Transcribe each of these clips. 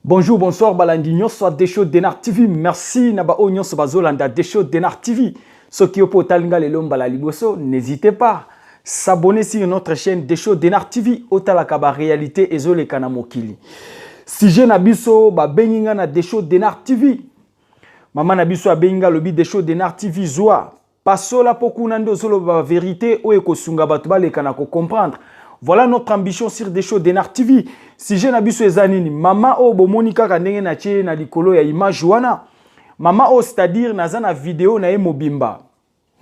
Bonjour, bonsoir, balandi nyonso ya Desho Denar TV. Merci na ba oyo nyonso bazolanda Desho Denar TV. Soki yo mpe otali nga lelo mbala liboso, n'hésitez pas s'abonner sur notre chaîne Desho Denar TV, otalaka ba réalité ezoleka na mokili. Sujet na biso babengi nga na Desho Denar TV. Mama na biso abengi nga, alobi: "Desho Denar TV, zwa pasola mpo kuna nde ozoloba ba vérité oyo ekosunga bato baleka na kocomprendre." Voilà notre ambition sur Desho Denar TV. Sujet na biso eza nini? Mama oyo bomoni kaka ndenge natie na likolo ya image wana, mama oyo, c'est-à-dire naza na video na ye mobimba,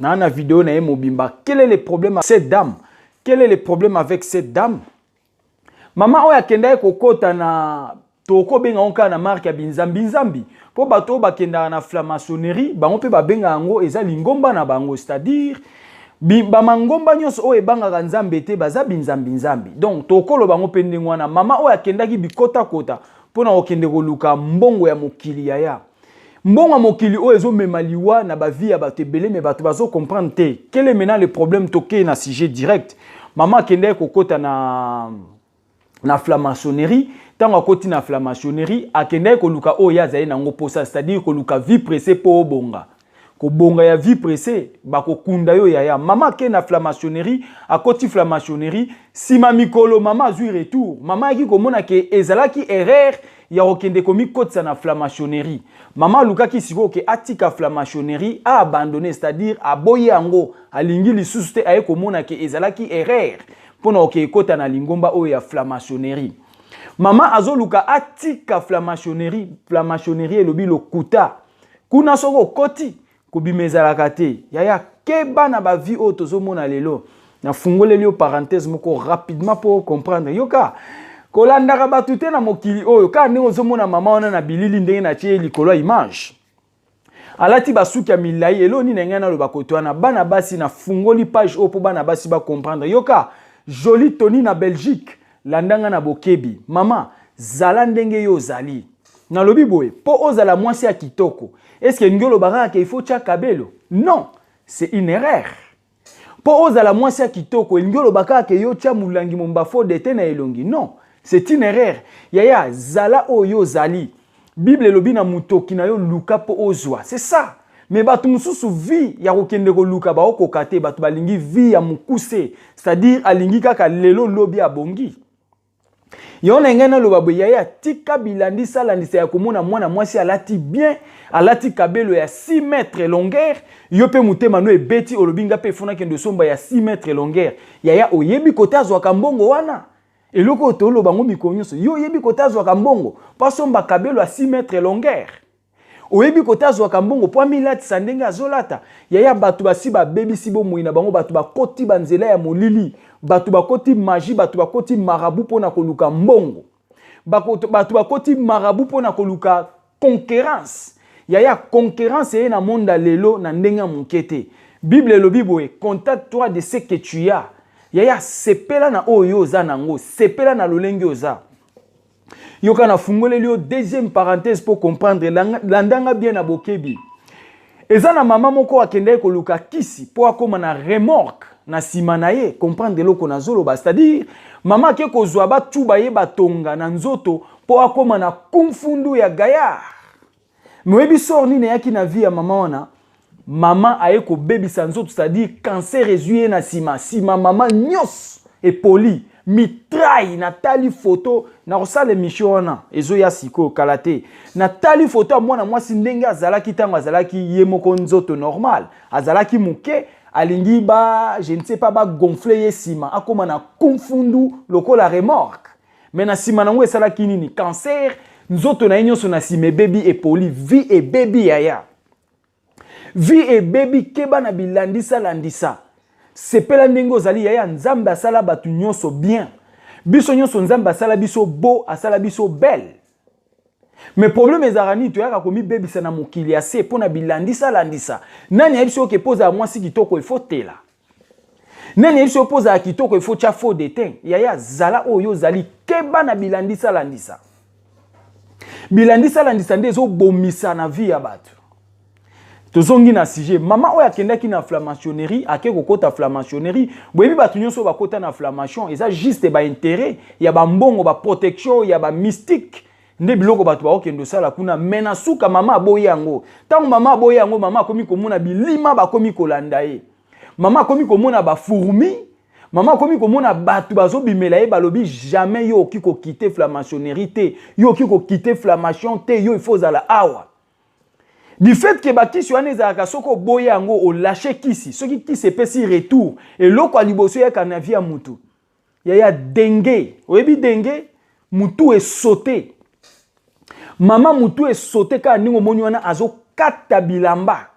naa na video na ye mobimba. Quel est le problème avec cette dame? Quel est le problème avec cette dame? Mama oyo akendaki kokɔta na, tokobenga yango kaka na marque ya binzambi-nzambi, mpo bato oyo bakendaka na franc-maçonnerie, bango mpe babengaka yango eza lingomba na bango, c'est-à-dire bamangomba nyonso oyo ebangaka Nzambe te baza binzambi-nzambi. Donc tokoloba yango mpe ndenge wana. Mama oyo akendaki bikotakota mpona kokende koluka mbongo ya mokili. Yaya, mbongo ya mokili oyo ezomema liwa na bavie ya bato ebele, mais bato bazocomprendre te. Quel est maintenant le problème? Tokei na sujet direct. Mama akendaki kokɔta na franc-maçonnerie. Ntango akoti na franc-maçonnerie, akendaki koluka oyo ye azali nango mposa, c'est-à-dire koluka vie pressée mpo obonga. Kobonga ya vie pressée, bakokunda yo, yaya. Mama ake na franc-maçonnerie, akoti franc-maçonnerie, nsima mikolo mama azwi retour. Mama ayaki komona ke ezalaki erreur ya kokende komikotisa na franc-maçonnerie. Mama alukaki sikoyo ke atika franc-maçonnerie, aabandonner, c'est-à-dire aboyi yango, alingi lisusu te. Aye komona ke ezalaki erreur mpona koke ekota na lingomba oyo ya franc-maçonnerie. Mama azoluka atika franc-maçonnerie. Franc-maçonnerie elobi lokuta. Kuna soki okoti, kobima ezalaka te. Yaya, keba na bavie oyo tozomona lelo. Nafungoleli yo parenthèse moko rapidement mpo comprendre. Yoka, kolandaka bato te na mokili oyo. Kaka ndenge ozomona mama wana na bilili, ndenge natie ye likolo ya image, alati basuki ya milai. Eloo nini ngai naloba koto wana? Bana basi, nafungoli page oyo mpo bana basi bacomprendre. Yoka, Joli Toni na Belgique, landanga na bokebi. Mama, zala ndenge yo ozali. Nalobi boye mpo ozala mwasi ya kitoko, est-ce ndenge oloba kaka ke il faut tia kabelo? Non, c'est une erreur. Mpo ozala mwasi ya kitoko, elingi oloba kaka ke yo tia molangi momba fond de teint na elongi? Non, c'est une erreur. Yaya, zala oyo ozali. Bible elobi na motoki na yo, luka mpo ozwa, c'est ça. Mais bato mosusu, vie ya kokende koluka baokoka te. Bato balingi vie ya mokuse, c'est-à-dire alingi kaka lelo, lobi abongi. Yango na ngai naloba boye, yaya, tika bilandisa landisa ya komona mwana mwasi alati bien, alati kabelo ya 6 mètre longueur, yo mpe motema no ebeti, olobi: "Nga mpe efuna kende osomba ya 6 mètre longueur." Yaya, oyebi kote azwaka mbongo wana? Eloko oyo toloba ngo mikolo nyonso, yo oyebi kote azwaka mbongo mpo asomba kabelo ya 6 mètre longueur? Oyebi kote azwaka mbongo mpo amilatisa ndenge azolata? Yaya, bato basi babebisi bomoi na bango. Bato bakoti banzela ya molili, bato bakoti magie, bato bakoti marabout mpona koluka mbongo, bato bakoti marabout mpona koluka concurrence. Yaya, concurrence eye na monde ya lelo na ndenge ya moke te. Bible elobi boye: "Contente toi de ce que tu as." Yaya, sepela na oyo oza nango, sepela na lolenge oza. Yoka, nafungoleli yo deuxième parenthèse mpo comprendre. Landanga bien na bokebi. Eza na mama moko akendaki koluka kisi mpo akóma na remorque na nsima na ye. Comprendre eloko nazoloba, c'est-à-dire mama ake kozwa batuba ye batonga na nzoto mpo akóma na kumfundu ya gaillard. Mais oyebi sort nini eyaki na vie ya mama wana? Mama aye kobebisa nzoto, c'est-à-dire cancer ezwi ye na nsima. Nsima mama nyonso epoli mitraille. Natali foto, nakosala émission wana ezoya sikoyo kala te. Natali foto ya mwana mwasi ndenge azalaki ntango azalaki ye moko nzoto normal, azalaki moke, alingi ba, je ne sais pas, bagonfler ye nsima akóma na kumfundu lokola remorque. Mais na nsima nango esalaki nini? Cancer. Nzoto na ye nyonso na nsima ebebi, epoli, vie ebebi. Yaya, vie ebebi. Keba na bilandisa-landisa. Sepela ndenge ozali. Yaya, Nzambe asala bato nyonso bien. Biso nyonso Nzambe asala biso beau, asala biso belle. Mais problème ezalaka nini? Toyaka komibebisa na mokili ya se mpo na bilandisa-landisa. Nani ayebi soki mpo ozala mwasi kitoko, il faut tela? Nani ayebi soki mpo ozala kitoko, il faut tia fond de teint? Yaya, zala oyo ozali. Keba na bilandisa-landisa. Bilandisa-landisa nde ezobomisa na vie ya bato. Tozongi na sujet. Mama oyo akendaki na franc-maçonnerie, ake kokota franc-maçonnerie. Boyebi, bato nyonso oyo bakota na franc-maçon, eza juste baintérêt ya bambongo, baprotection ya bamystique. Nde biloko bato bakokende osala kuna, me na suka mama aboyi yango. Ntango mama aboyi yango, mama akomi komona bilima bakomi kolanda ye, mama akomi komona bafourmi, mama akomi komona bato bazobimela ye, balobi jamais yo okoki kokite franc-maçonnerie te, yo okoki kokite franc-maçon te, yo il faut ozala awa. Du fait ke bakisi wana ezalaka, soki oboyi yango, olâcher kisi, soki kisi epesi retour, eloko ya liboso eyaka na vie ya mutu, yaya, dengue. Oyebi dengue? Mutu esote, mama, mutu esote kaka ndenge omoni wana, azokata bilamba,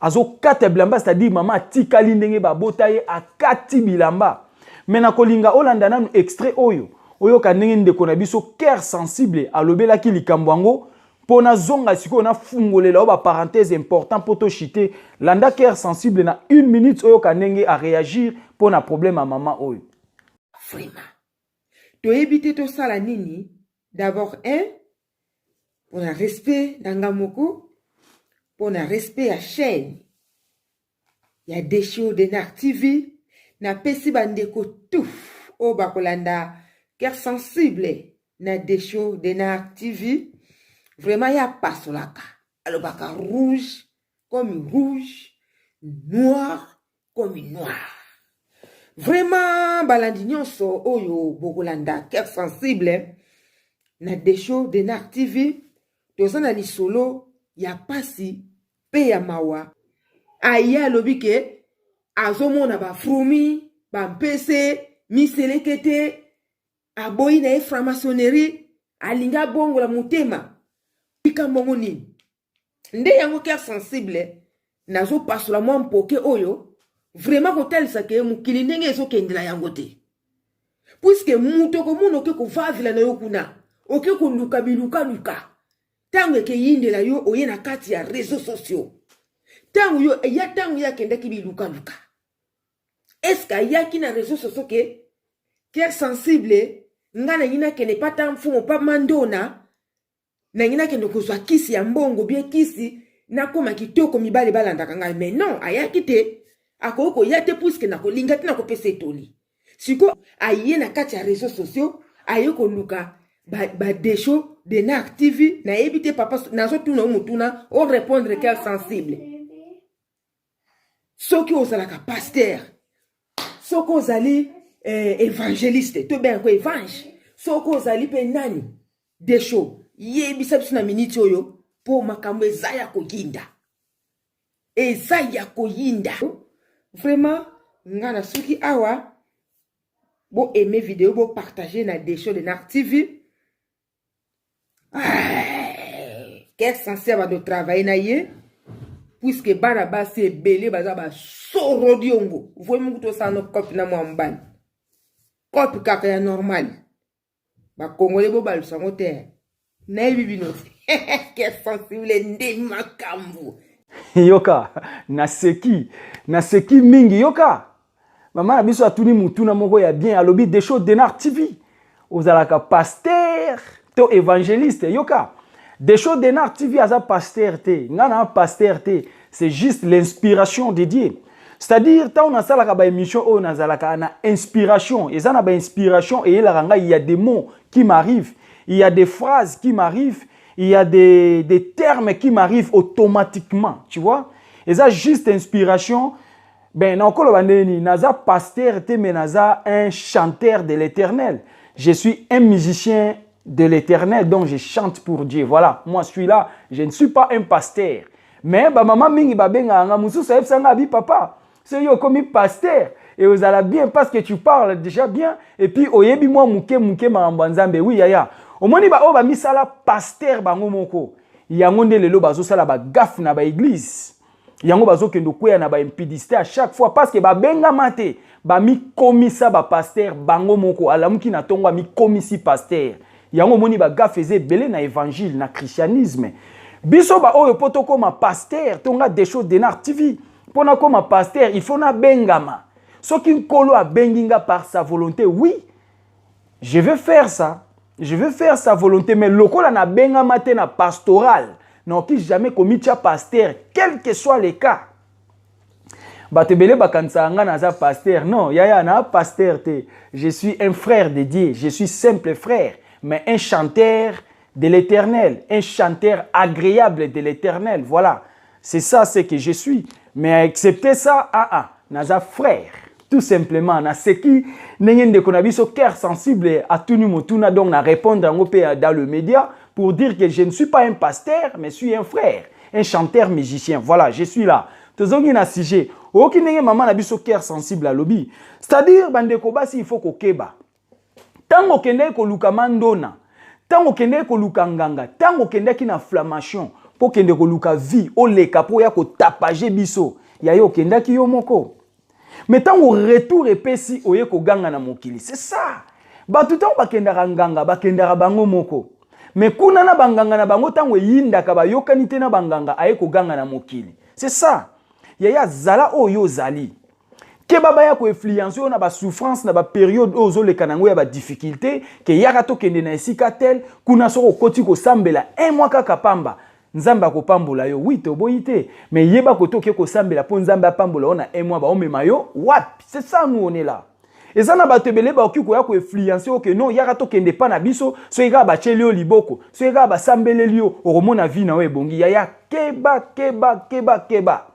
azokata bilamba, c'est-à-dire mama atikali ndenge babota ye, akati bilamba. Me nakolinga olanda nanu extrait oyo, oyoka ndenge ndeko na biso Cœur Sensible alobelaki likambo yango, mpo nazonga sikoyo nafungolela oyo baparenthèse important mpo toshite. Landa Cœur Sensible na une minute, oyoka ndenge aréagir mpo na problème ya mama oyo. Vraiment, toyebi te tosala nini. D'abord un, mpona respect na nga moko, mpona respect ya chaîne ya Desho Denar TV, napesi bandeko tout oyo bakolanda Cœur Sensible na Desho Denar TV. Vraiment, ye apasolaka, alobaka rouge comme rouge, noir comme noir. Vraiment, balandi nyonso oyo bokolanda Cœur Sensible na Desho Denar TV, toza na lisolo ya pasi mpe ya mawa. Aye alobi ke azomona bafourmi, bampese, miseleke te, aboyi na ye franc-maçonnerie, alingi abongola motema. Likambo ngo nini nde yango? Cœur Sensible nazopasola mwa mpoke oyo, vraiment kotalisa ke mokili ndenge ezokendela yango te, puisque moto okomona oke kovavela na yo kuna, oke koluka bilukaluka, ntango ekeyindela yo, oye na kati ya réseaux sociaux. Ntango yo ya, ntango ye akendaki bilukaluka, est-ce ayaki na réseaux sociaux ke Cœur Sensible, nga nangi nakende pata mfumu pa mandona, nangi nakende kozwa kisi ya mbongo, bien kisi nakóma kitoko, mibale balandaka ngai? Mais non, ayaki te, akoki koya te, puisque nakolinga te, nakopesa etoli. Sikoyo aye na kati ya réseaux sociaux, aye koluka badesho ba Denar TV. Nayebi te, papa, nazotuna yo motuna, orépondre Cœur Sensible. Soki ozalaka pasteur, soki ozali évangéliste, tobenga évangile, soki ozali mpe nani, Desho, yebisa biso na miniti oyo, mpo makambo eza ya koyinda, eza ya koyinda vraiment. Nga na soki awa, boaime video, bopartage na Desho Denar TV. Cœur Sensible bando travaille na ye, puisque bana basi ebele baza basoro diongo. Voi mungu tosala no cope na mwa mobali, cope kaka ya normal. Bakongole bobalusa yango te, nayebi bino te. Cœur Sensible nde makambo. Yoka, naseki, naseki mingi. Yoka, mama na biso atuni mutuna moko ya bien, alobi: "Desho Denar TV, ozalaka pasteur to évangéliste?" Yoka, Desho Denar TV aza pasteur te, nga na pasteur te, c'est juste l'inspiration de Dieu. C'est-à-dire, ntango nasalaka baémission oyo, nazalaka na inspiration, eza na bainspiration eyelaka ngai. Il y a des mots qui m'arrivent, il y a des phrases qui m'arrivent, il y a des termes qui m'arrivent automatiquement, tu vois. Eza juste inspiration. Ben, nakoloba ndeni, naza pasteur te, mais naza un chanteur de l'Éternel. Je suis un musicien de l'Éternel, donc je chante pour Dieu. Voilà, moi je suis là, je ne suis pas un pasteur. Mais bamama mingi babengaka nga, mosusu ayebisa nga abi: "Papa, soki okomi pasteur et ozala bien, parce que tu parles déjà bien et puis oyebi mwa moke moke makambo ya Nzambe." Oui, yaya, omoni baoyo bamisala pasteur bango moko, yango nde lelo bazosala bagaffe na baéglise, yango bazokende okweya na baimpudicité à chaque fois, parce que babengama te, bamikomisa bapasteur bango moko. Alamuki na ntongo, amikomisi pasteur. Yango omoni bagaffe eza ebele na évangile, na christianisme. Biso baoyo, mpo tokóma pasteur, tonga Desho Denar TV, mpo nakóma pasteur, il faut nabengama. Soki Nkolo abengi nga par sa volonté, oui, je vais faire ça, je veux faire sa volonté. Mais lokola nabengama te na pastoral, nakoki jamais komitia pasteur, quel que soit le cas. Bato ebele bakanisaka nga naza pasteur. Non, yaya, na pasteur te, je suis un frère de Dieu, je suis simple frère, mais un chanteur de l'Éternel, un chanteur agréable de l'Éternel. Voilà, c'est ça ce que je suis. Mais excepté ça, ah ah, naza frère. Tout simplement, naseki ndenge ndeko na biso cœur sensible atuni motuna, donc na répondre yango mpe dans le média pour dire que je ne suis pas un pasteur, mais je suis un frère, un chanteur musicien. Voilà, je suis là. Tozongi na sujet. Oyoki ndenge mama na biso cœur sensible alobi. C'est-à-dire, bandeko basi, il faut kokeba. Ntango okendeki koluka mandona, ntango okendeki koluka nganga, ntango okendeki na inflammation mpo okende koluka vie, oleka mpo oya kotapager biso ya ye, okendaki yo moko. Mais ntango retour epesi, oye koganga na mokili. C'est ça. Bato ntango bakendaka nganga, bakendaka bango moko, mais kuna na banganga na bango, ntango eyindaka, bayokani te na banganga, aye koganga na mokili. C'est ça, yaya. Zala oyo ozali. Keba baya koinfluencer oyo na basouffrance, na bapériode oyo ozoleka nango ya badifficulté, ke yaka tokende na esika tel. Kuna soki okoti kosambela un mois kaka pamba, Nzambe akopambola yo. Oui, toboyi te, mais yeba kote oke kosambela mpo Nzambe apambola yo na un mois, baomema yo wapi? C'est ça, nous on est là. Eza na bato ebele bakoki koya koinfluencer yo ke non, yaka tokende pa na biso. Soki kaka batieli yo liboko, soki kaka basambeleli yo, okomona vie na yo ebongi. Yaya, keba, keba, keba, keba.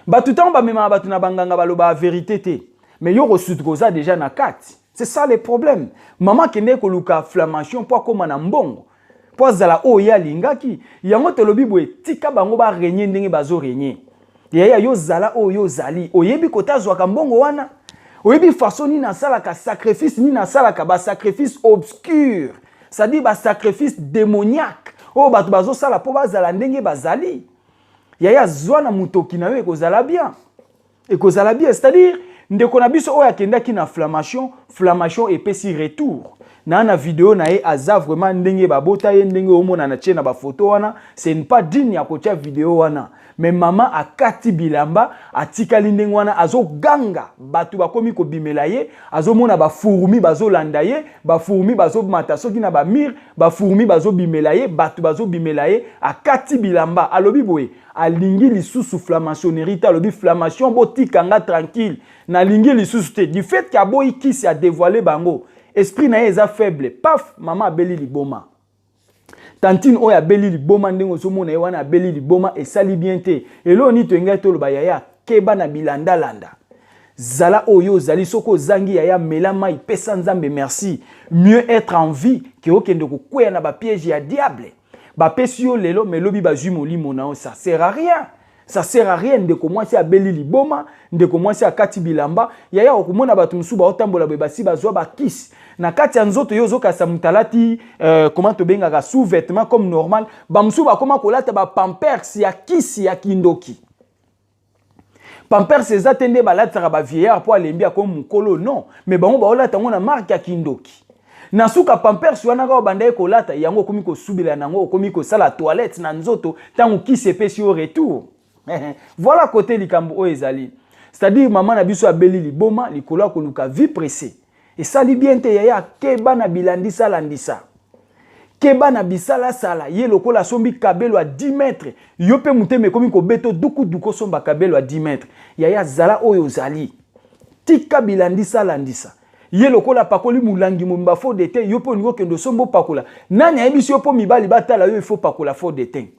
Bato ntango bamemaka bato na banganga, balobaka vérité te, mais yo kosutuka, oza déjà na kati. C'est ça le problème. Mama akende koluka inflammation mpo akóma na mbongo, mpo azala oyo ye alingaki. Yango tolobi boye: tika bango barégner ndenge bazorégner. Yaya, yo zala oyo ozali. Oyebi kote azwaka mbongo wana, oyebi façon nini asalaka sacrifice, nini asalaka basacrifice obscure, c'est-à-dire basacrifice démoniaque oyo bato bazosala mpo bazala ndenge bazali. Yaya, zwa na motoki na yo, ekozala bien, ekozala bien. C'est-à-dire, ndeko na biso oyo akendaki na inflammation, inflammation epesi retour na video na ye. Aza vraiment ndenge babota ye, ndenge omona na tie na bafoto wana, ce n'est pas digne ya kotia video wana. Mais mama akati bilamba, atikali ndenge wana, azoganga. Bato bakomi kobimela ye, azomona bafourmi bazolanda ye, bafourmi bazomata soki na bamurs, bafourmi bazobimela ye, bato bazobimela ye. Akati bilamba, alobi boye, alingi lisusu franc-maçonnerie te. Alobi: "Inflammation, botikanga tranquille, nalingi lisusu te." Du fait ke aboyi kisi, adévoiler bango, esprit na ye eza faible. Paf, mama abeli liboma. Tantine oyo abeli liboma ndenge ozomona ye wana, abeli liboma, esali bien te. Eloko nini toyengai toloba? Yaya, keba na bilandalanda. Zala oyo ozali. Soki ozangi, yaya, mela mai, pesa Nzambe merci. Mieux être en vie ke okende kokweya na bapiège ya diable. Bapesi yo lelo, mais lobi bazwi molimo na yo. Ça sert à rien, ça sert à rien. Ndeko mwasi abeli liboma, ndeko mwasi akati bilamba. Yaya, okomona bato mosusu baotambola boye, basi bazwa bakisi na kati ya nzoto. Yo ozokasa moto alati comment tobengaka, sous vêtement comme normal. Bamosusu bakóma kolata bapampers ya kisi ya kindoki. Pampers eza te nde balatisaka bavieillard mpo alembi, akomi mokolo, non. Mais bango baolata yango na marque ya kindoki. Na suka, pampers wana kaka obanda kolata yango, okomi kosubela nango, okomi kosala toilette na nzoto ntango kisi epesi yo retour. Voilà kote likambo oyo ezali. C'est-à-dire, mama na biso abeli liboma likolo ya koluka vie pressée. Esali bien te. Yaya, keba na bilandisa landisa, keba na bisalasala. Ye lokola asombi kabelo ya 10 mètre, yo mpe motema ekomi kobeta dukuduku, osomba kabelo ya 10 mètre. Yaya, zala oyo ozali, tika bilandisa landisa. Ye lokola apakoli molangi mobimba fond de teint, yo mpe olingi okende osomba opakola. Nani ayebisi yo mpo mibali batala yo, ifo pakola fond de teint?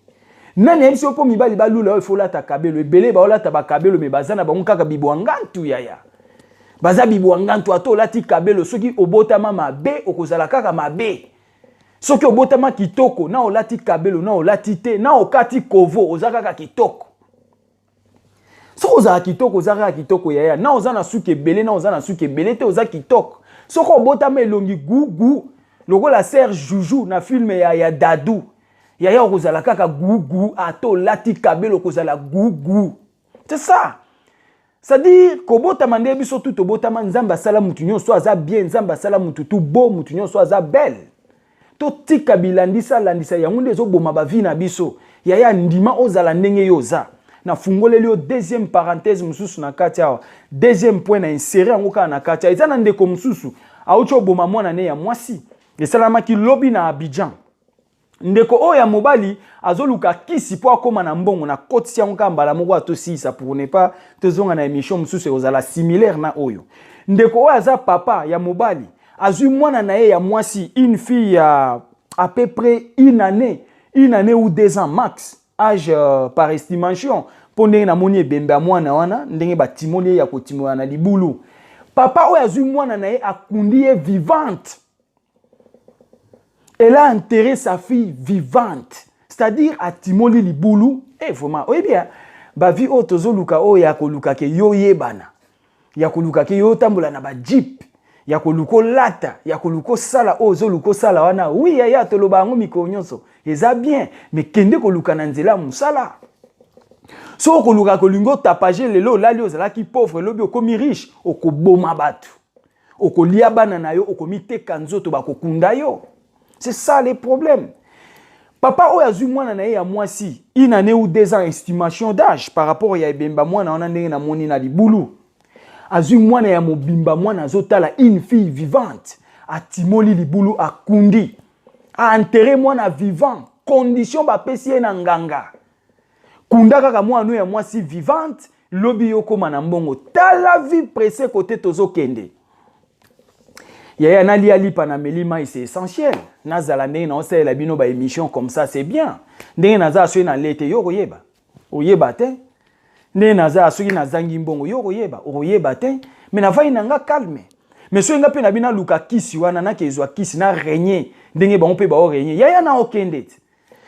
Nani ayebisi yo mpo mibali balula yo, ifo olata kabelo? Ebele baolata bakabelo, mais baza na bango kaka bibwangantu. Yaya, baza bibwangantu. Ata olati kabelo, soki obotama mabe, okozala kaka mabe. Soki obotama kitoko, na olati kabelo, na olati te, na okati kovo, oza kaka kitoko. Soki ozala kitoko, oza kaka kitoko. Yaya, na oza na suki ebele, na oza na suki ebele te, oza kitoko. Soki obotama elongi gugu lokola Serge Juju na film ya Dadu, yaya, okozala kaka gugu. Ata olati kabelo, okozala gugu. C'est ça. C'est-à-dire, kobotama nde biso tu tobotama, Nzambe asala mutu nyonso aza bien, Nzambe asala mutu tu beau, mutu nyonso aza belle. Totika bilandisa landisa, yango nde ezoboma bavie na biso. Yaya, ndima ozala ndenge yo oza. Nafungoleli yo deuxième parenthèse mosusu na kati awa, deuxième point na insérer yango kaka na kati awa. Eza na ndeko mosusu auti oboma mwana ne ya mwasi. Esalamaki lobi na Abidjan. Ndeko oyo ya mobali azoluka kisi mpo akóma na mbongo. Nakotisi yango kaka mbala moko, atosilisa pour ne pas tozonga na émission mosusu ekozala similaire na oyo. Ndeko oyo aza papa ya mobali, azwi mwana na ye ya mwasi, une fille ya À peu près une année, une année ou 2 ans max, âge par estimation, mpo ndenge namoni ebembe ya mwana wana, ndenge batimoli ye ya kotimola na libulu. Papa oyo azwi mwana na ye, akundi ye vivante. Elle a enterré sa fille vivante, c'est-à-dire atimoli libulu. Eh, vraiment, oyebi bavie oyo tozoluka, oyo ya koluka ke yo yebana, ya koluka ke yo otambola na bajeep, ya koluka olata, ya koluka osala oyo ozoluka osala wana. Oui yaya, toloba yango mikolo nyonso, eza bien, mais kende koluka na nzela ya mosala. So okoluka kolinga otapage lelo, olali ozalaki pauvre, elobi okomi riche, okoboma bato, okolia bana na yo, okomiteka nzoto, bakokunda yo. C'est ça le problème. Papa oyo azwi mwana na ye ya mwasi, une année ou 2 ans, estimation d'âge par rapport ya ebemba mwana wana, ndenge namoni na libulu, azwi mwana ya mobimba, mwana azotala, une fille vivante, atimoli libulu, akundi, aenterre mwana vivant. Condition bapesi ye na nganga: kunda kaka mwana ya mwasi vivante, lobi yo kóma na mbongo. Tala vie pressée kote tozokende. Yaya, nalia lipa na meli mai, c'est essentiel. Nazala ndenge naosalela bino baémission comme ça, c'est bien. Ndenge naza, soki nalie te, yo koyeba, oyeba te. Ndenge naza, soki nazangi mbongo, yo koyeba, okoyeba te. Mais navai na nga calme. Mais soki nga mpe na bino naluka kisi wana, nakezwa kisi na régner ndenge bango mpe baorégner, yaya, na okende te.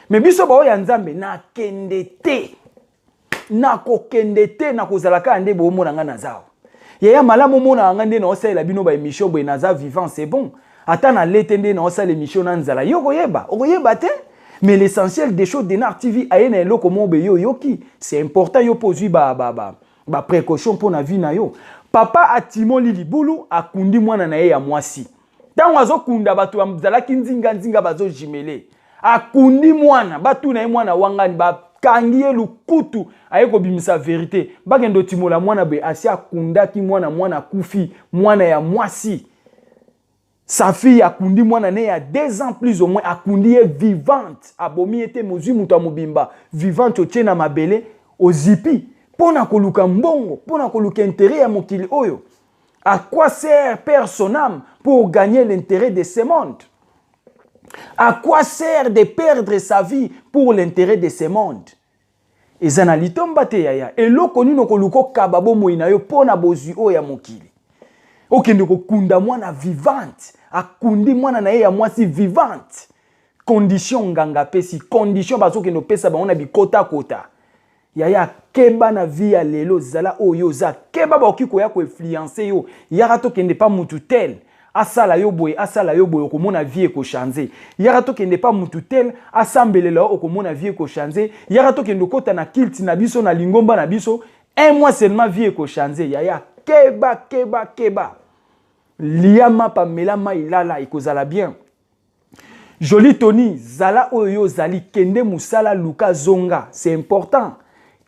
Mais biso baoyo ya Nzambe, nakende te, nakokende te, nakozala kaka nde boomona nga naza awa. Yaya, malamu omonaka nga nde naosalela bino baémission boye, naza vivant, c'est bon. Ata nalie te, nde naosala émission na nzala, yo koyeba, okoyeba te. Mais l'essentiel des choses, Denar TV aye na eloko moko boye, yo oyoki, c'est important. Yo mpo ozwi baprécaution mpo na vie na yo. Papa atimoli libulu, akundi mwana na ye ya mwasi. Ntango azokunda, bato bazalaki nzinga-nzinga, bazojimele. Akundi mwana, batuna ye mwana wangani, bakangi ye lukutu, aye kobimisa vérité. Bakende otimola mwana boye, asi akundaki mwana, mwana akufi, mwana ya mwasi, sa fille. Akundi mwana ne ya 2 ans plus ou moins, akundi ye vivante, abomi ye te. Mozwi moto ya mobimba vivante, otie na mabele, ozipi, mpo na koluka mbongo, mpo na koluka intérêt ya mokili oyo. À quoi sert perdre son âme pour gagner l'intérêt de ce monde? À quoi sert de perdre sa vie pour l'intérêt de ce monde? Eza na litomba te yaya. Eloko nini okoluka okaba bomoi na yo mpo na bozwi oyo ya mokili, okende kokunda mwana vivante? Akundi mwana na ye ya mwasi vivante, condition nganga apesi, condition bazokende opesa bango na bikotakota. Yaya, keba na vie ya lelo, zala oyo oza, keba, bakoki koya koinfluencer yo. Yaka tokende pa mutu tel, asala yo boye, asala yo boye, okomona vie ekochange. Yaka tokende pa mutu tel, asambelela yo, okomona vie ekochange. Yaka tokende okɔta na culte na biso, na lingomba na biso, un mois seulement, vie ekochange. Yaya, keba, keba, keba. Lia mapa, mela mai, lala, ekozala bien. Joli Tony, zala oyo yo ozali, kende mosala, luka zonga, c'est important.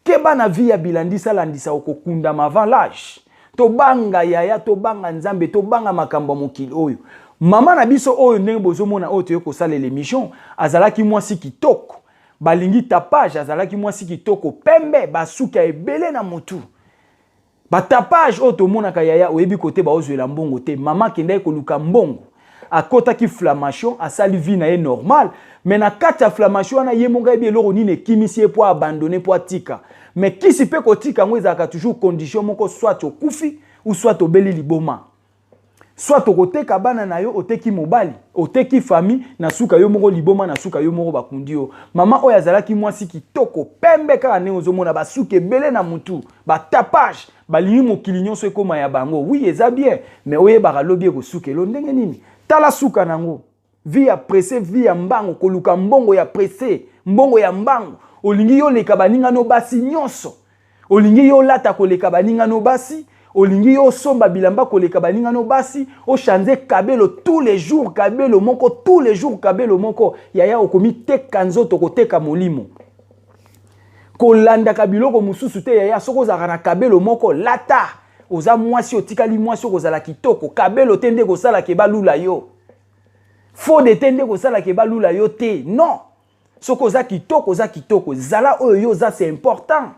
Keba na vie ya bilandisa landisa, okokundama avant l'âge. Tobanga yaya, tobanga Nzambe, tobanga makambo ya mokili oyo. Mama na biso oyo, ndenge bozomona oyo toye kosalela émission, azalaki mwasi kitoko, balingi tapage. Azalaki mwasi kitoko, pembe, basuki ya ebele na motu, batapage oyo tomonaka. Yaya, oyebi kote baozwela mbongo te. Mama akendaki koluka mbongo, akɔtaki franc-maçon, asali vie na ye normal. Mais na kati ya franc-maçon wana, ye moko ayebi eloko nini ekimisi ye mpo abandonne, mpo atika. Mais kisi mpe kotika yango ezalaka toujours condition moko: soit okufi, ou soit obeli liboma, soit okoteka bana na yo, oteki mobali, oteki famille, na suka yo moko liboma, na suka yo moko bakundi yo. Mama oyo azalaki mwasi kitoko, pembe kaka ndenge ozomona, basuki ebele na mutu, batapage. Balingi mokili nyonso ekóma ya bango. Oui, eza bien, mais oyebaka lobi ekosukelo ndenge nini. Tala suka nango: vie ya pressé, vie ya mbango, koluka mbongo ya pressé, mbongo ya mbango. Olingi yo oleka baningano basi nyonso, olingi yo olata koleka baningano basi, olingi yo osomba bilamba koleka baningano basi, ochange kabelo tous les jours, kabelo moko tous les jours, kabelo moko. Yaya, okomiteka nzoto, koteka molimo, kolandaka biloko mosusu te. Yaya, soki ozalaka na kabelo moko, lata. Oza mwasi, otikali mwasi, okozala kitoko. Kabelo te nde kosalaka ebalula yo, fode te nde kosalaka ebalula yo te, non. Soki oza kitoko, oza kitoko, zala oyo yo oza, c'est important.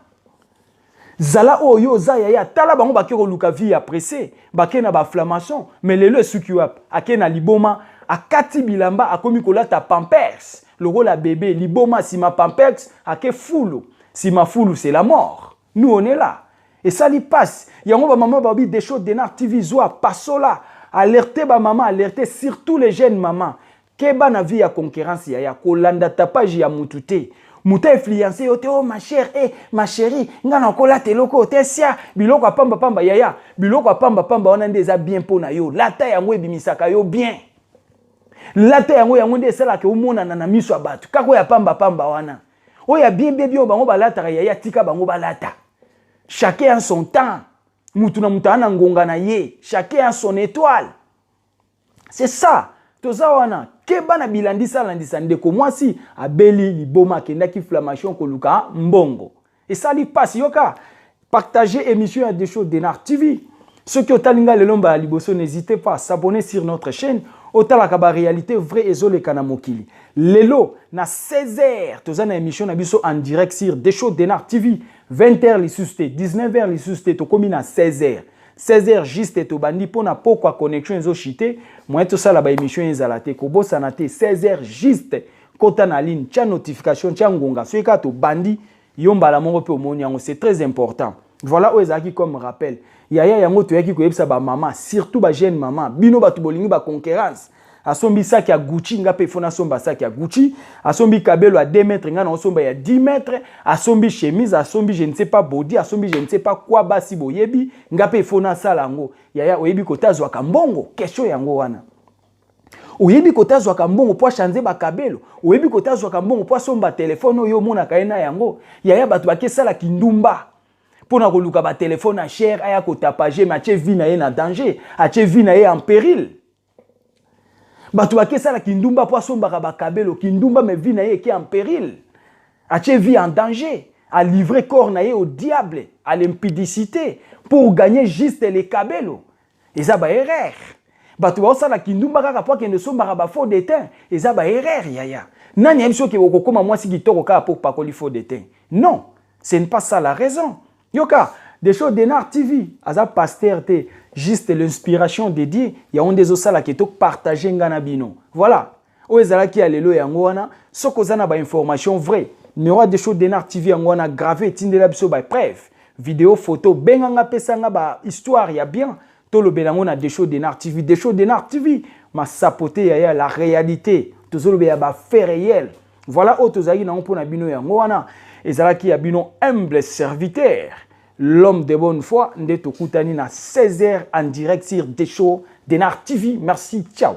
Zala oyo yo oza yaya. Tala bango, bake koluka vie ya pressé, bake na bafranc-maçon, mais lelo esuki wapi? Ake na liboma. Akati bilamba, akomi kolata pampers lokola bebe. Liboma nsima pampers, ake fulu, nsima fulu, c'est la mort. Nous, on est là. Esali passe yango. Bamama babi Desho Denar TV zwa pasola, alerte bamama, alerte surtout les jeunes mamans. Keba na vie ya concurrence yaya, kolanda tapage ya mutu te. Moto influence yo te. Oh ma chère, eh, ma chérie, nga na kolata eloko oyo te. Sia biloko ya pambapamba yaya, biloko ya pambapamba wana nde eza bien mpo na yo. Lata yango, ebimisaka yo bien. Lata yango, yango nde esalaka omonana na miso ya bato. Kaka oyo ya pambapamba wana, oyo ya bien bien bien oyo bango balataka yaya, tika bango balata. Chacun a son temps. Mutu na mutu aza na ngonga na ye. Chacun a son étoile, c'est ça. Toza wana, keba na bilandisa landisa. Ndeko mwasi abeli liboma, akendaki inflammation koluka mbongo, esali mpasi. Yoka, partager émission ya Desho Denar TV. Soki otali nga lelo mbala liboso, n'hésitez pas à s'abonner sur notre chaîne. Otalaka baréalité vrai ezoleka na mokili. Lelo na 16h toza na émission na biso en direct sur Desho Denar TV. 20h lisusu te, 19h lisusu te, tokomi na 16h. 16h juste tobandi mpona pokwa connexion ezoshite, moyen tosala baémission ezala te. Kobosana te, 16h juste, kota na ligne, tia notification, tia ngonga. Soki kaka tobandi, yo mbala moko mpe omoni yango. C'est très important. Voilà oyo ezalaki comme rappel yaya. Yango toyaki koyebisa bamama, surtout bajeune mama. Bino bato bolingi baconcurrence. Asombi saki ya Gucci, nga mpe faut nasomba saki ya Gucci. Asombi kabelo ya 2 mètre, nga na osomba ya 10 mètre. Asombi chemise, asombi je ne sais pas body, asombi je ne sais pas quoi. Basi boyebi, nga mpe faut nasala yango. Yaya, oyebi kota azwaka mbongo? Question yango wana. Oyebi kota azwaka mbongo mpo achange bakabelo? Oyebi kota azwaka mbongo mpo asomba telefone oyo omonaka ye na yango? Yaya, bato bakesala kindumba mpo na koluka batelefone ya cher, aya kotapage, mais atie vie na ye na danger, atie vie na ye en péril. Bato bakesala kindumba mpo asombaka bakabelo, kindumba, mais vie na ye eke en péril, atie vie en danger, alivre corps na ye au diable, à l'impudicité, pour gagner juste les kabelo. Eza baerreur. Bato baosala kindumba kaka mpo akende osombaka bafond de teint, eza baerreur yaya. Nani yebi soki okokóma mwasi kitoko kaka mpo pakoli fond de teint? Non, ce n'est pas ça la raison. Yoka, Desho Denar TV aza pasteur te, juste l'inspiration de Dieu. Yango nde ezosalaka topartage nga na bino. Voilà oyo ezalaki ya lelo yango wana. Soki oza na bainformation vrai, numéro ya Desho Denar TV yango wana grave. Etindela biso bapreuve, video, photo, benganga, pesanga bahistoire ya bien, tolobela yango na Desho Denar TV. Desho Denar TV, masapo te yaya, la réalité. Tozolobela bafait réel. Voilà oyo tozalaki nango mpo na bino. Yango wana ezalaki ya bino humble serviteur, l'homme de bonne foi. Nde tokutani na 16h en direct sur Desho Denar TV. Merci, ciao.